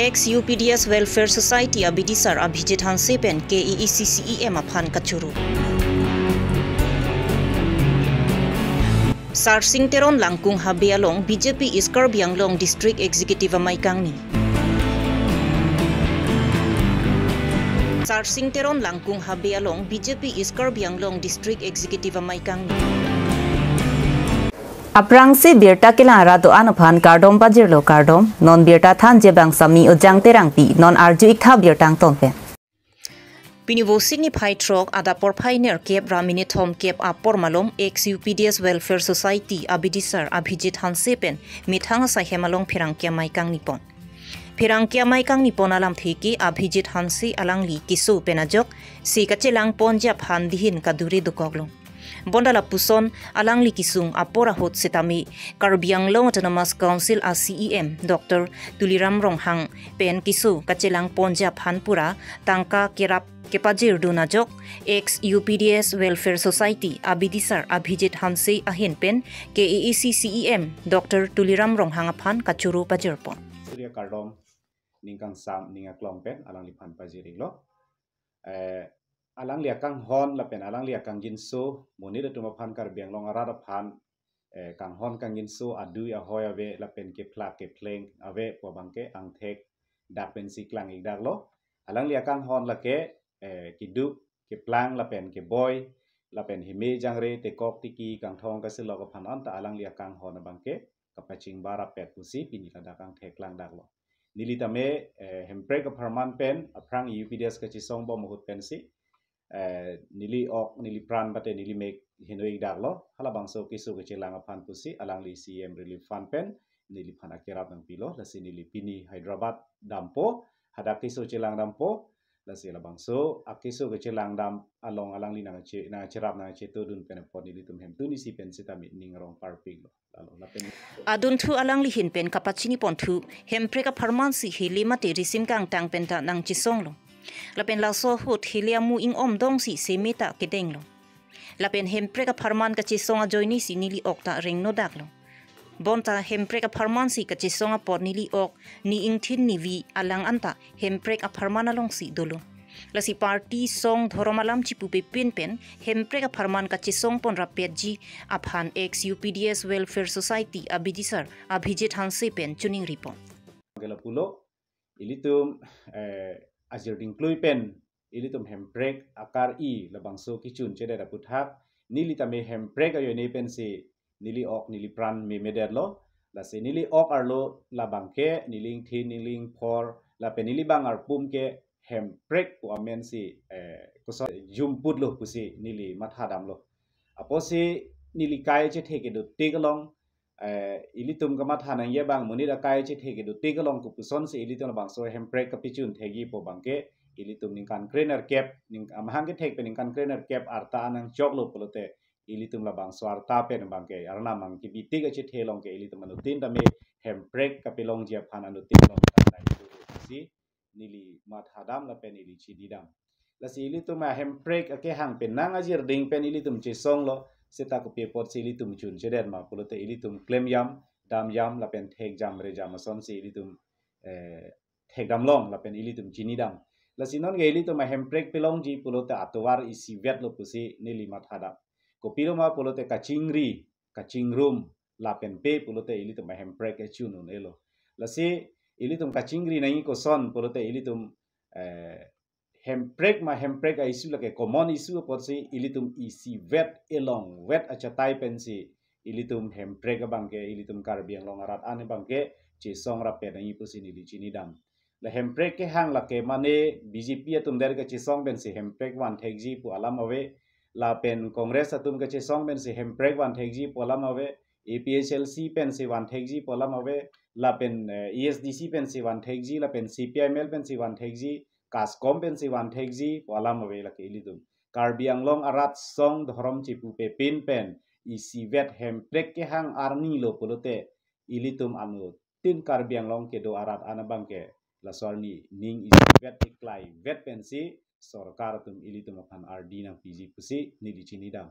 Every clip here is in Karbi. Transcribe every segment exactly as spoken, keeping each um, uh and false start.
Ex U P D S Welfare Society abidisar Abhijit Hanse pen K A A C C E M aphan kachoro. Sarsing Teron Langkung Habe along B J P East Karbi Anglong District Executive amei kangni. Sarsing Teron Langkung Habe along B J P East Karbi Anglong District Executive amei kangni. Aphrangsi birta kelang arat do-an aphan kardom pajirlo, kardom. Non birta thanji abang Sami Ojang Terangpi, non arju-ik tha birta angton pen. Pini Vosik niphai throk adap porphai nerkep ra minit thomkep apor malom ex U P D S Welfare Society abidisar Abhijit Hanse pen methang asai hem along pherangke amei kangni pon. Pherangke amei kangni pon alamthe ke Abhijit Hanse alangli keso pen ajok si kachelang ponji aphan dihin kadure dokoklo. Bonta lapuson alangli kesung apor ahut setame Karbi Anglong Autonomous Council a C E M Doctor Tuliram Ronghang pen keso kachelang ponji aphan pura tangka kerap kepajirdun ajok ex U P D S Welfare Society abidisar Abhijit Hanse ahin pen K A A C C E M Doctor Tuliram Ronghang aphan kachoro pajirpon. Surya kardom, ning kangsam ning aklong pen alangliphan pajir-iklo. Eh, alangli akanghon lapen alangli akangjinso, monit atum aphan, Karbi Anglong arat aphan, eh, kanghon kangjinso, adui ahoi ave lapen kephlak kephleng ave pu abangke angthek dak pensi klang-ik daklo. Alangli akanghon lake, eh, keduk keplang lapen keboi lapen heme jangre tekok tiki kangthong kasilok aphan anta alangli akanghon abangke kapachingbar apet pusi pini ladak angthek klang daklo. Neli tame, eh, Hemprek apharman pen aphrang U P D S kachesong bom ahut pensi, eh, neli ok, neli pran bate neli mek heno-ik daklo. Halabangso keso kachelang aphan pusi alangli C E M Relief Fund pen neliphan akerap nangpilo. Lasi neli pini Hyderabad dampo, hadak keso chelang dampo. Lasi labangso akeso kachelang dam along alangli nangche, nangcherap nangchetodun pen apot nelitum hemtun isi pen sitame ning arong parpiklo. Lalo, lapen adunthu alangli ahin pen kapachini ponthu, Hemprek apharman si heli mate risim kangtang pen ta nangchesonglo. Lapen laso ahut heli amu ing-om dong si seme ta kedenglo. Lapen Hemprek apharman kachesong ajoine si neli ok ta rengno daklo. Bonta Hemprek apharman si kachesong apot neli ok, ne ingthin ne vi alang anta Hemprek apharman alongsi dolo. Lasi party song dhorom alam chipupe pin pen Hemprek apharman kachesong pon rapetji aphan ex U P D S Welfare Society abidisar Abhijit Hanse pen choningri pon. Gela pulo, ilitum, eh, ajirding klui pen ilitum Hemprek akar-i labangso kechun chedet aputhak, neli tame Hemprek ajoine pensi neli ok neli pran memedetlo. Lasi neli ok arlo labangke neli ingthin neli ingphor lapen neli bang arpum ke Hemprek pu amen si, eh, koson jumputlo pusi neli matha damlo. Apotsi neli kai chethe kedo tik along, eh, ilitum kamatha nangji abang monit akai chethe kedo tik along kopusonsi ilitum labangso Hemprek kapachun thekji pu abangke ilitum ningkan krenerkep, ning, amahang kethek pen ningkan krenerkep arta anang choklo pulote ilitum labangso arta pen abangke arnam angkebi tik achethe along ke ilitum anuttin tame Hemprek kapelongji aphan anuttin along tang nai turu si neli matha dam lapen neli chini dam. Lasi ilitum a Hemprek akehang pen nang ajirding pen ilitum chesonglo, seta kopi apotsi ilitum chun chedet ma pulote ilitum klem jam, dam jam lapen thek jam re jam asonsi ilitum, eh, thek dam long lapen ilitum chini dam. Lasi non ke ilitum a Hemprek pelongji pulote atovar isivetlo pusi neli matha dam. Kopilo ma pulote kachingri, kachingrum lapen pe pulote ilitum a Hemprek echun un-elo. Lasi ilitum kachingri nangji koson pulote ilitum, eh, Hemprek ma Hemprek a-issue lake common issue apotsi ilitum isivet elongvet achatai pensi ilitum Hemprek abangke ilitum Karbi Anglong arat an abangke chesong rapet nangji pusi neli chini dam. La Hemprek kehang lake mane B J P atum der kachesong pensi Hemprek van thekji pu alam ave. Lapen Congress atum kachesong pensi Hemprek van thekji pu alam ave. A P H L C pensi van thekji pu alam ave. Lapen, eh, A S D C pensi van thekji, lapen C P I M L pensi van thekji, KASCOM pensi van thekji pu alam ave lake ilitum. Karbi Anglong arat song dhorom chipupe pin pen isivet Hemprek kehang arnilo pulote ilitum anuttin Karbi Anglong kedo arat an abangke laso arni ning isivet iklaivet pensi sorkar atum ilitum aphan ardi nangpiji pusi neli chini dam.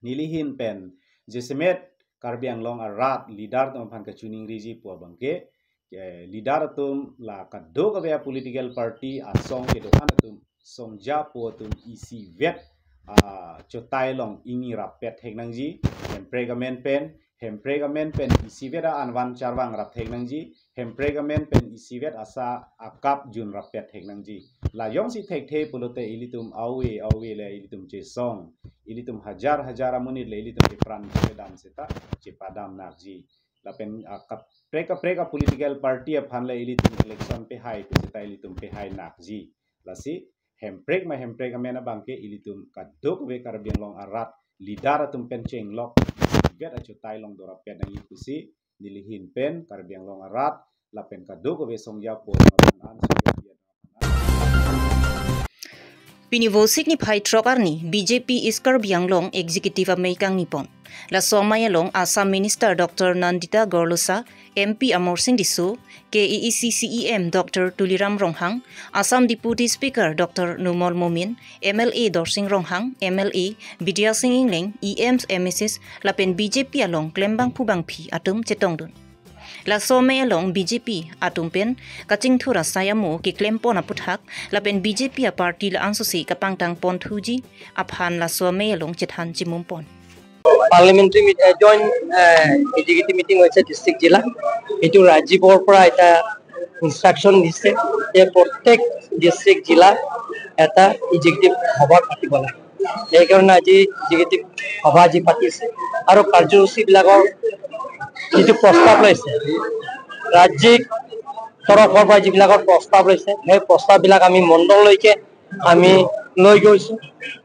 Neli ahin pen jasemet Karbi Anglong arat leader atum aphan kachiningriji pu abangke eh, leader atum la kadokave a-political party asong kedo-an atum songja po atum isivet, ah, chotai along ingni rappet theknangji. Hemprek amen pen, Hemprek amen pen isivet a-anvan charvang rap theknangji. Hemprek amen pen isivet asa akap jun rappet theknangji. La jongsi thekthe pulote ilitum awe awe le ilitum chesong, ilitum hajar hajar amonit le ilitum kepran chedam seta chepadam nakji. Lapen, ah, kaprek kaprek a-political party aphan le ilitum election pehai pu seta ilitum pehai nakji. Lasi Hemprek ma Hemprek amen abangke ilitum kadokave Karbi Anglong arat leader atum pen chenglok isivet achotai along do rappet nangji pusi neli ahin pen Karbi Anglong arat lapen kadokave songja po atum aphan an songja po atum aphan an. Pini Vosik niphai throk arni B J P East Karbi Anglong Executive amei kangni pon. Laso amei along Assam Minister Doctor Nandita Gorlosa, M P Amarsing Tisso, K A A C C E M Doctor Tuliram Ronghang, Assam Deputy Speaker Doctor Numal Momin, M L A Dorsing Ronghang, M L A Bidya Sing Engleng, E Ms, M S S, lapen B J P along klembangphu bangphi atum chetongdun. Laso amei along B J P atum pen kachingthur asai amo keklem pon aputhak, lapen B J P a-party la-an sosi kapangtang pon thuji aphan laso amei along chethan chimum pon. Parliamentary meet, eh, joint, eh, executive meeting হৈছে ডিষ্ট্ৰিক্ট জিলা। এইটো ৰাজীৱৰ পৰা এটা ইনষ্ট্ৰাকশ্যন দিছে যে প্ৰত্যেক ডিষ্ট্ৰিক্ট জিলাত এটা এক্সিকিউটিভ সভা পাতিব লাগে। সেইকাৰণে আজি এক্সিকিউটিভ সভা আজি পাতিছে আৰু কাৰ্যসূচীবিলাকৰ যিটো প্ৰস্তাৱ লৈছে, ৰাজ্যিক তৰফৰ পৰা যিবিলাকৰ প্ৰস্তাৱ লৈছে, সেই প্ৰস্তাৱবিলাক আমি মণ্ডললৈকে আমি লৈ গৈছো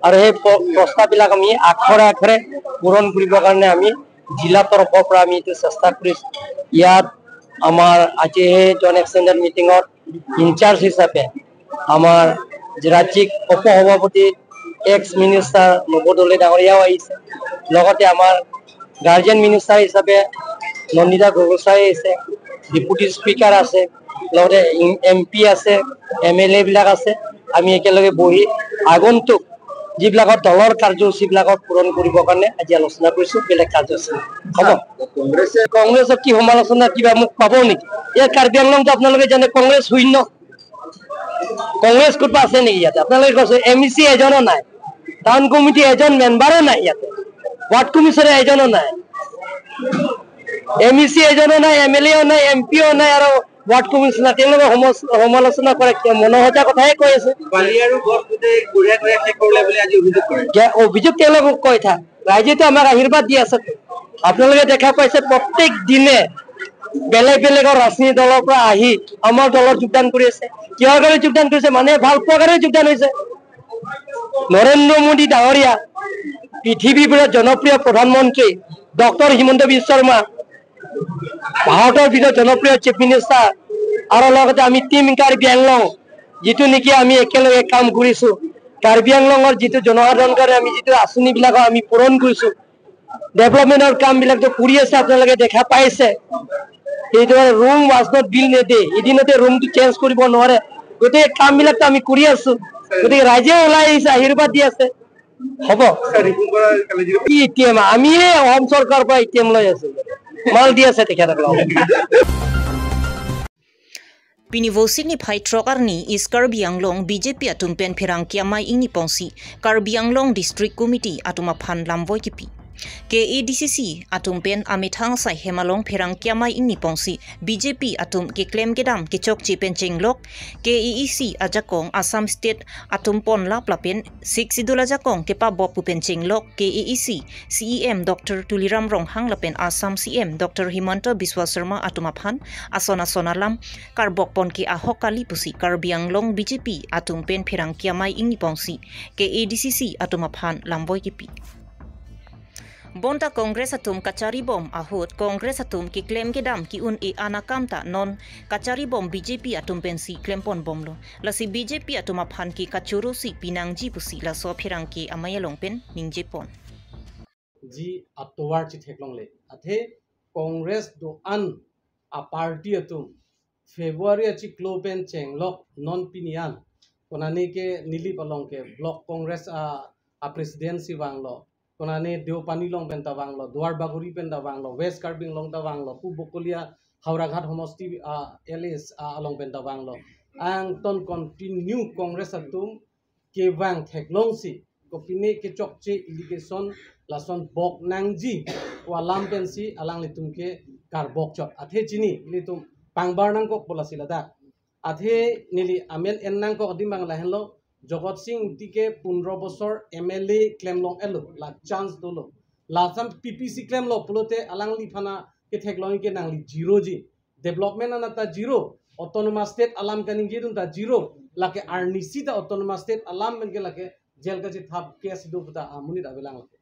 আৰু সেই প্ৰ-, প্ৰস্তাৱবিলাক আমি আখৰে আখৰে পূৰণ কৰিবৰ কাৰণে আমি জিলা তৰফৰ পৰা আমি এইটো চেষ্টা কৰিছো। ইয়াত আমাৰ আজি সেই জইণ্ট এক্সটেণ্ডেড মিটিঙত ইনচাৰ্জ হিচাপে আমাৰ ৰাজ্যিক উপ সভাপতি এক্স মিনিষ্টাৰ নৱ দলে ডাঙৰীয়াও আহিছে, লগতে আমাৰ গাৰ্জিয়ান মিনিষ্টাৰ হিচাপে নন্দিতা গগৈছাই আহিছে, ডেপুটি স্পীকাৰ আছে, লগতে এম পি আছে, এম এল এ বিলাক আছে। আমি একেলগে বহি আগন্তুক যিবিলাকৰ দলৰ কাৰ্যসূচীবিলাকক পূৰণ কৰিবৰ কাৰণে আজি আলোচনা কৰিছো, বেলেগ কাৰ্যসূচী নাই। হ'ব? কংগ্ৰেছে কংগ্ৰেছৰ কি সমালোচনা কিবা মোক পাব নেকি? ইয়াত কাৰ্বি আংলংতো আপোনালোকে জানে কংগ্ৰেছ শূন্য। কংগ্ৰেছ ক'ৰবাত আছে নেকি ইয়াতে? আপোনালোকে কৈছে এম ই চি এজনো নাই, টাউন কমিটি এজন মেম্বাৰো নাই ইয়াতে, ৱাৰ্ড কমিশ্যনাৰ এজনো নাই, এম ই চি এজনো নাই, এম এল এও নাই, এম পিও নাই আৰু ৱাৰ্ড কমিশ্যনাৰ। তেওঁলোকে সমস-, সমালোচনা কৰে কিয়? মনৰ সঁচা কথাহে কৈ আছে। বালি আৰু গছ গোটেই কঢ়িয়াই কঢ়িয়াই শেষ কৰিলে বুলি আজি অভিযোগ কৰে। যে অভিযোগ তেওঁলোকক কৈ থাক, ৰাইজেতো আমাক আশীৰ্বাদ দি আছে। আপোনালোকে দেখা পাইছে প্ৰত্যেক দিনে বেলেগ বেলেগৰ ৰাজনীতি দলৰ পৰা আহি আমাৰ দলত যোগদান কৰি আছে। কিহৰ কাৰণে যোগদান কৰিছে? মানুহে ভাল পোৱাৰ কাৰণে যোগদান হৈছে। নৰেন্দ্ৰ মোদী ডাঙৰীয়া, পৃথিৱীৰ পৰা জনপ্ৰিয় প্ৰধানমন্ত্ৰী ডক্টৰ হিমন্ত বিশ্ব শৰ্মা, ভাৰতৰ ভিতৰত জনপ্ৰিয় চিফ মিনিষ্টাৰ আৰু লগতে আমি টিম কাৰ্বি আংলং যিটো নেকি আমি একেলগে কাম কৰিছো, কাৰ্বি আংলঙৰ যিটো জনসাধাৰণৰ কাৰণে আমি যিটো আঁচনিবিলাকৰ আমি পূৰণ কৰিছো, ডেভেলপমেণ্টৰ কামবিলাকতো কৰি আছে, আপোনালোকে দেখা পাইছে। সেইটো ৰুম ৱাজ নট বিল নেদে, এদিনতে ৰুমটো চেঞ্জ কৰিব নোৱাৰে। গোটেই কামবিলাকতো আমি কৰি আছো, গতিকে ৰাইজে ওলাই আহিছে, আশীৰ্বাদ দি আছে। হ'ব। কি এতিয়া আমি অসম চৰকাৰৰ পৰা এতিয়া লৈ আছো, মাল দি আছে তেখেতসকলক। Pini Vosik niphai throk arni East Karbi Anglong B J P atum pen pherangke amei ingni ponsi Karbi Anglong District Committee atum aphan lamvoi kipi. K A D C C atum pen amethang asai hem along pherangke amei ingni ponsi B J P atum keklem kedam kechokche pen chenglok, K A A C ajakong Assam State atum ponlap lapen Sixth Schedule ajakong kepabop pu pen chenglok K A A C C E M Doctor Tuliram Ronghang lapen Assam C M Doctor Himanta Biswa Sarma atum aphan ason ason alam karbok pon ke ahok kali pusi Karbi Anglong B J P atum pen pherangke amei ingni ponsi K A D C C atum aphan lamvoi kipi. Bonta Congress atum kachari bom ahut Congress atum keklem kedam ki-un-e an akam ta non kachari bom B J P atum pensi klem pon bomlo. Lasi B J P atum aphan ke kachoro si pinangji pusi laso pherangke amei along pen ningje pon. Ji atovar chetheklongle. Athe Congress do-an a-party atum February achiklo pen chenglok non pini an konane ke Nilip along ke Block Congress a, a-presidency vanglo, konane Deopani along pen ta vanglo, Duar Bagori pen ta vanglo, West Karbi Anglong ta vanglo, pu Bokolia Howraghat homosti, ah, L A, ah, along pen ta vanglo. Angton continue Congress atum kevang theklongsi kopine kechokche allegation lason bok nangji pu alam pensi alanglitum ke karbok chot. Athe chini ilitum pangbar nangkok pu lasi ladak. Athe neli amen en nangkok adim abang lahenlo, Jagat Sing Engti ke pundro bosor M L A klemlong-etlo, la chance dolo. Lasam P P C klemlo pulote alangliphan aketheklong ke nangli zero ji. Development anat ta zero, autonomous state alam kaningjedun ta zero, lake arnisi ta autonomous state alam pen ke lake jail kachethap case do puta amonit avelang lake.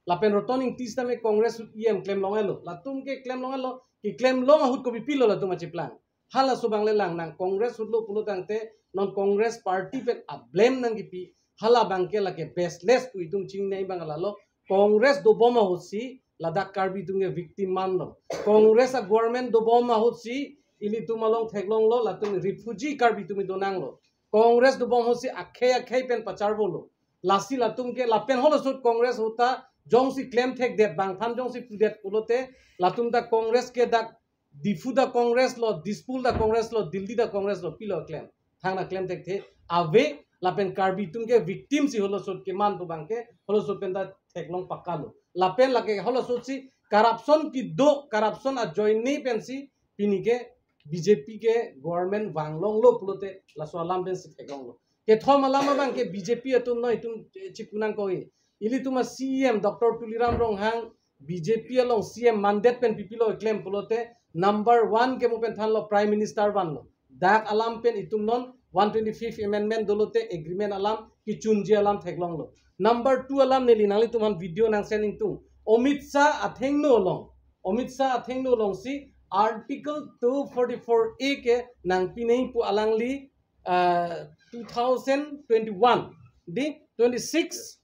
Lapen Roton Engti sitame Congress ahut E M klemlong-etlo, latum ke klemlong-etlo, keklemlong ahut kopi pilo latum achiplang. Halaso abang le lang nang Congress ahut lo pulo tangte non Congress party pen ablame nangkipi, hala abang ke lake baseless pu itum chingnei abang lalo. Congress dobom ahutsi ladak Karbi atum ke victim manlo. Congress a-government dobom ahutsi ilitum along theklonglo, latum refugee Karbi atum donanglo. Congress dobom ahutsi akhei akhei pen pacharbolo. Lasi latum ke lapen halaso ahut Congress ahut ta jongsi klemthekdet, bangphan jongsi pudet pulote latum ta Congress ke dak Diphu ta Congress lo, Dispur ta Congress lo, Delhi ta Congress lo, pilo klem. Thang ta klem thekthe ave, lapen Karbi atum ke victim si halaso ahut keman pu abang ke, halaso ahut pen ta theklong pakka lo. Lapen lake halaso ahutsi corruption kedo, corruption ajoine pensi pini ke B J P ke government vanglonglo pulote laso alam pensi theklonglo. Kethom alam abang ke B J P atum no itum chikunang koi. Ilitum a-C E M Doctor Tuliram Ronghang B J P along C E M mandate pen pipilo klem pulote number one ke mo pen thanlo Prime Minister vanlo. Dak alam pen itum non one twenty-fifth Amendment dolote agreement alam kechunji alam theklonglo. Number two alam neli nanglitum aphan video nang send ingtung. Amit Shah athengno along. Amit Shah athengno alongsi Article two forty-four A ke nangpinei pu alangli, ah, two thousand twenty-one, di twenty-six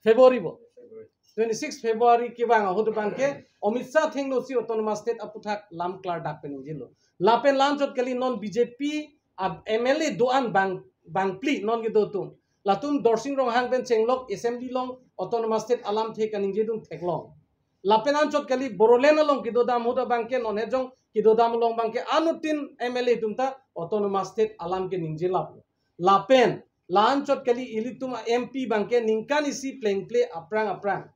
February bo. Twenty-six February kevang ahut abang ke Amit Shah athengno si autonomous state aputhak lam klardak pen ningjelo. Lapen la-anchot kali non B J P a-M L A do-an bang, bangphli non kedo atum. Latum Dorsing Ronghang pen chenglok assembly along autonomous state alamthe kaningjedun theklong. Lapen anchot kali Bodoland along kedodam ahut abang ke non hejong kedodam along abang ke anuttin M L A atum ta autonomous state alam ke ningjelaplo. Lapen la-anchot kali ilitum a-M P abang ke ningkan isi plengple aphrang aphrang.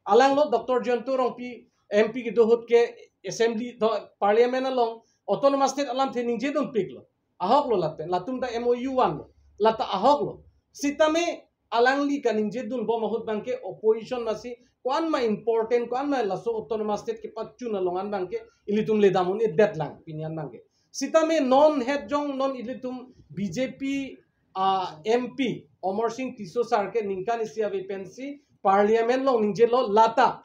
Alanglo Doctor Jayanta Rongpi M P kedo ahut ke assembly do parliament along autonomous state alamthe ningjedunpiklo. Ahoklo lapen latum ta M O U vanlo. Lata ahoklo. Sitame alangli kaningjedunbom ahut abang ke opposition masi ko-an ma important, ko-an ma laso autonomous state kepachun along an abang ke ilitum ledam un-edetlang pini an abang ke. Sitame non hejong non ilitum B J P a-M P Amarsing Tisso sir ke ningkan isi ave pensi parliament along ningjelo, lata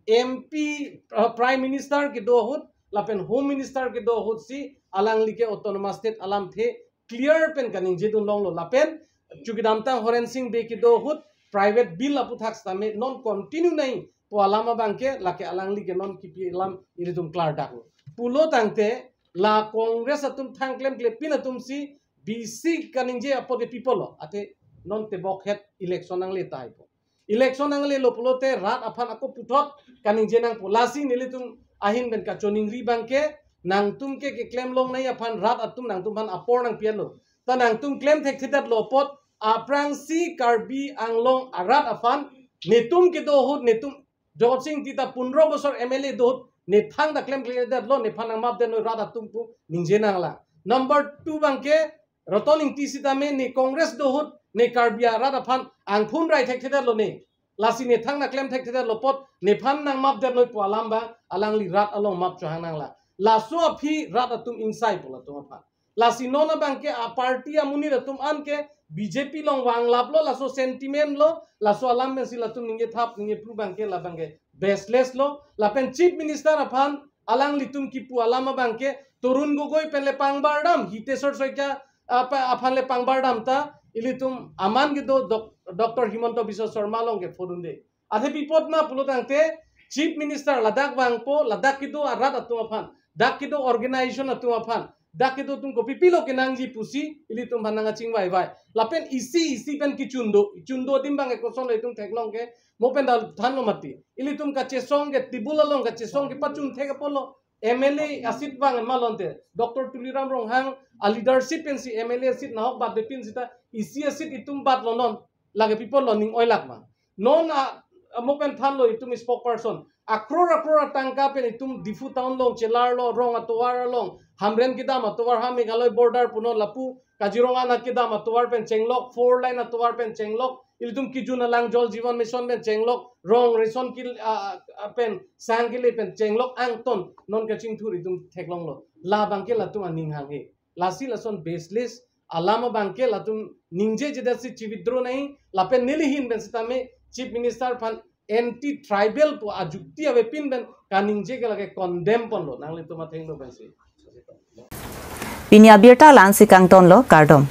M P, uh, Prime Minister kedo ahut lapen Home Minister kedo ahutsi alangli ke autonomous state alamthe clear pen kaningjedunlonglo. Lapen chukidamtang Horensing Bey kedo ahut private bill aputhak sitame non continue nangji pu alam abang ke lake alangli ke non kipi alam ilitum klardaklo. Pulo tangte la Congress atum thang klemklepin atumsi bisi kaningje apot ke pipolo. Athe non tebokhet election nangle tahai po. Election nanglelo pulote rat aphan ako puthot kaningje nangpo. Lasi nelitum ahin pen kachoningri abang ke nangtum ke keklemlong nangji aphan rat atum nangtum aphan apor nangpi-etlo. Ta nangtum klem thekthedetlo apot aphrangsi Karbi Anglong arat aphan netum kedo ahut netum Jagat Sing Engti ta pundro bosor M L A do ahut nethang ta klemkledetlo, nephan nangmapdetlo rat atum pu ningje nanglang. Number two abang ke Roton Engti sitame ne Congress do ahut ne Karbi arat aphan angphun rai thekthedetlo ne. Lasi nethang ta klem thekthedetlo apot nephan nangmapdetlo pu alam abang alangli rat along map chohang nanglang. Laso aphi rat atum ingsai pu latum aphan. Lasi non abang ke a-party amonit atum an ke B J P along vanglaplo, laso sentiment lo, laso alam pensi latum ningjethap ningjepru abang ke labang ke baseless lo. Lapen Chief Minister aphan alanglitum kipu alam abang ke Tarun Gogoi pen le pangbardam, Hiteswar Saikia apa aphan le pangbardam ta ilitum aman kedo Doc-, Doctor Himanta Biswa Sarma along ke phone dunde. Athe pi apot ma pulo tangte Chief Minister ladak vangpo, ladak kedo arat atum aphan, dak kedo organization atum aphan, dak kedo atum kopi pilo kenangji pusi ilitum aphan nangkachingvai vai. Lapen isi isi pen kechun do, chun do adim abang ke kosonlo itum theklong ke, mo pen dal thanlo mati. Ilitum kachesong ke table along kachesong kepachun thek apotlo. M L A aseat vang ma lonte, Doctor Tuliram Ronghang a leadership pensi M L A aseat nahok bat de pin sita isi aseat itum bat lo non, lake people lo ning oilak ma. Non a, amo pen thanlo itum spokesperson. Akror akror atangka pen itum Diphu town along, chelar lo, rong atovar along, Hamren kedam atovar ha Meghalaya border punon lapu, Kaziranga kedam atovar pen chenglok, four lane atovar pen chenglok, ilitum kejun alang Jal Jeevan Mission pen chenglok, rong ration kil, a, a, pen, sang kele pen chenglok angton, non kachingthur itum theklonglo. Labang ke latum aning hanghe. Lasi lason baseless alam abang ke latum ningjejedet si chi-withdraw nangji, lapen neli ahin pen sitame Chief Minister aphan anti tribal pu ajukti avepin pen kaningje ke lake condemn ponlo, nanglitum athengno pensi. Pini abirta la-ansi kangtonlo, kardom.